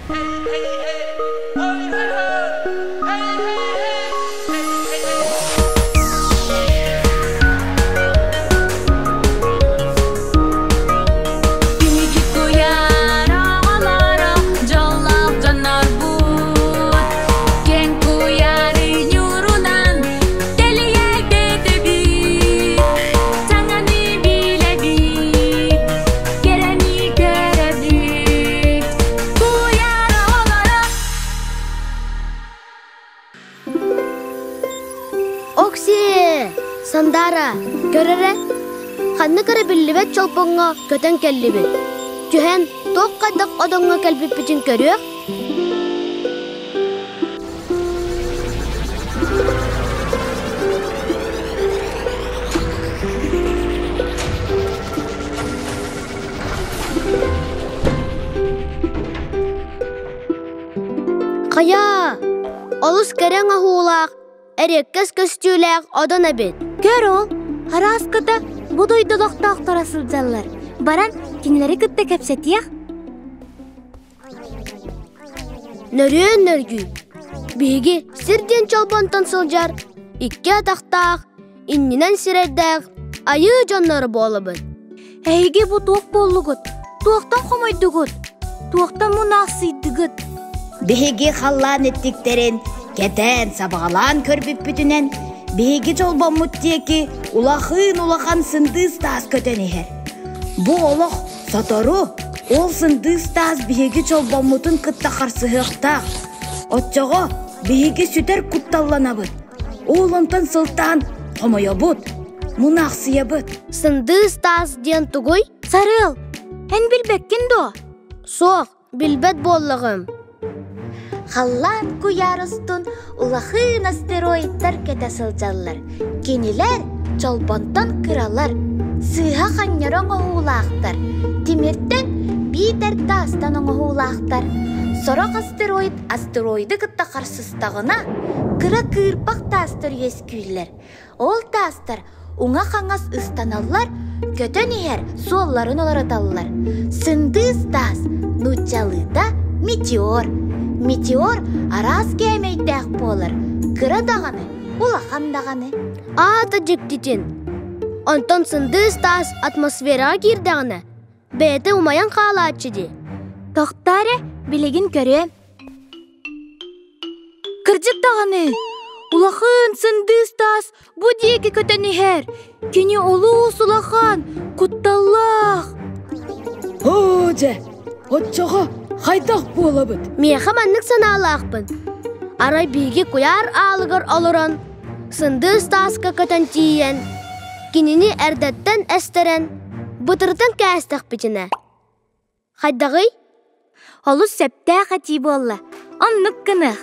Биһиги куйаар оҕолоро дьоллоох дьоннорбут Киэҥ куйаары ньуурунан тэлийэ көтөбүт Саҥаны билэбит, кэрэни көрөбүт Куйаар оҕолоро Оксие! Сандаара, көр эрэ, ханнык эрэ биллибэт чолбоҥҥо көтөн кэллибит. Түһэн, туох хайдах одоҥҥо кэлбиппитин көрүөх. Хайа, олус кэрэ оҥоһуулаах, эриэккэс көстүүлээх одон эбит. Көр ол, араас-кыта бу дойду олохтоохторо сылдьаллар. Баран кинилэри кытта кэпсэтиэх. Нөрүөн нөргүй. Биһиги сир диэн чолбонтон сылдьар, икки атахтаах, иннинэн сирэйдээх айыы дьонноро буолабын. Эһиги бу туох буоллугут? Туохтан хомойдугут? Туохтан мунаахсыйдыгыт? Биһиги халлаан эттиктэрин кэтээн сабаҕалаан көрбүппүтүнэн, биһиги чолбоммут диэки улахыын-улахан сындыыс таас көтөн иһэр. Бу олох сотору ол сындыыс таас биһиги чолбоммутун кытта харсыһыахтаах. Оччоҕо биһиги сүтэр кутталланабыт. Ол онтон сылтаан хомойобут, мунаахсыйабыт. Сындыыс таас диэн тугуй? Сарыал, эн билбэккин дуо? Суох, билбэт буоллаҕым. Халлаан куйаар устун улахан астероидтар кэтэ сылдьаллар. Кинилэр чолбонтон кыралар, сыыһа ханньара оҥоһуулаахтар, тимиртэн биитэр таастан оҥоһуулаахтар. Сорох астероид астероиды кытта харсыстаҕына, кыра кыырпах таастар үөскүүллэр. Ол таастар уҥа-хаҥас ыстаналлар, көтөн иһэр суолларын уларыталлар. Сындыыс таас нууччалыыта метеор. Метеор араас кээмэйдээх буолар, кыра даҕаны, улахан даҕаны. Аата дьиктитин. Онтон сындыыс таас атмосфераҕа киирдэҕинэ, бэйэтэ умайан хаалааччы дии. Тохтоо эрэ, билигин көрүөм. Кырдьык даҕаны, улахан сындыыс таас бу диэки көтөн иһэр. Кини олус улахан, кутталлаах. Оо дьэ, оччоҕо хайдах буолабыт? Миэхэ маннык санаалаахпын. Арай биһиги куйаар аалыгар олорон, сындыыс тааска көтөн тиийэн, кинини эрдэттэн эстэрэн, бытырытан кээстэхпитинэ, Хайдаҕый? Олус сөптөөх этии буолла. Оннук гыныах.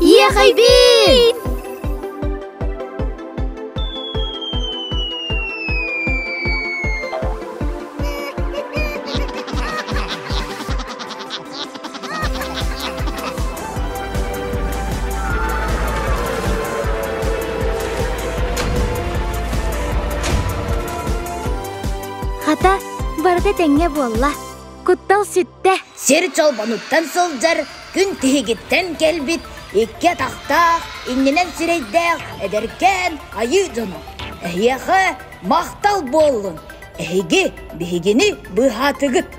Иэхэйбин! Хата, барыта тэҥҥэ буолла. Куттал сүттэ. Сир чолбонуттан сылдьар, күн тиһигиттэн кэлбит, икки атахтаах, иннинэн сирэйдээх эдэркээн айыы дьоно. Эһиэхэ махтал буоллун! Эһиги биһигини быыһаатыгыт!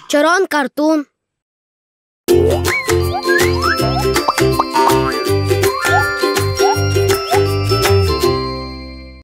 Чороон картуун.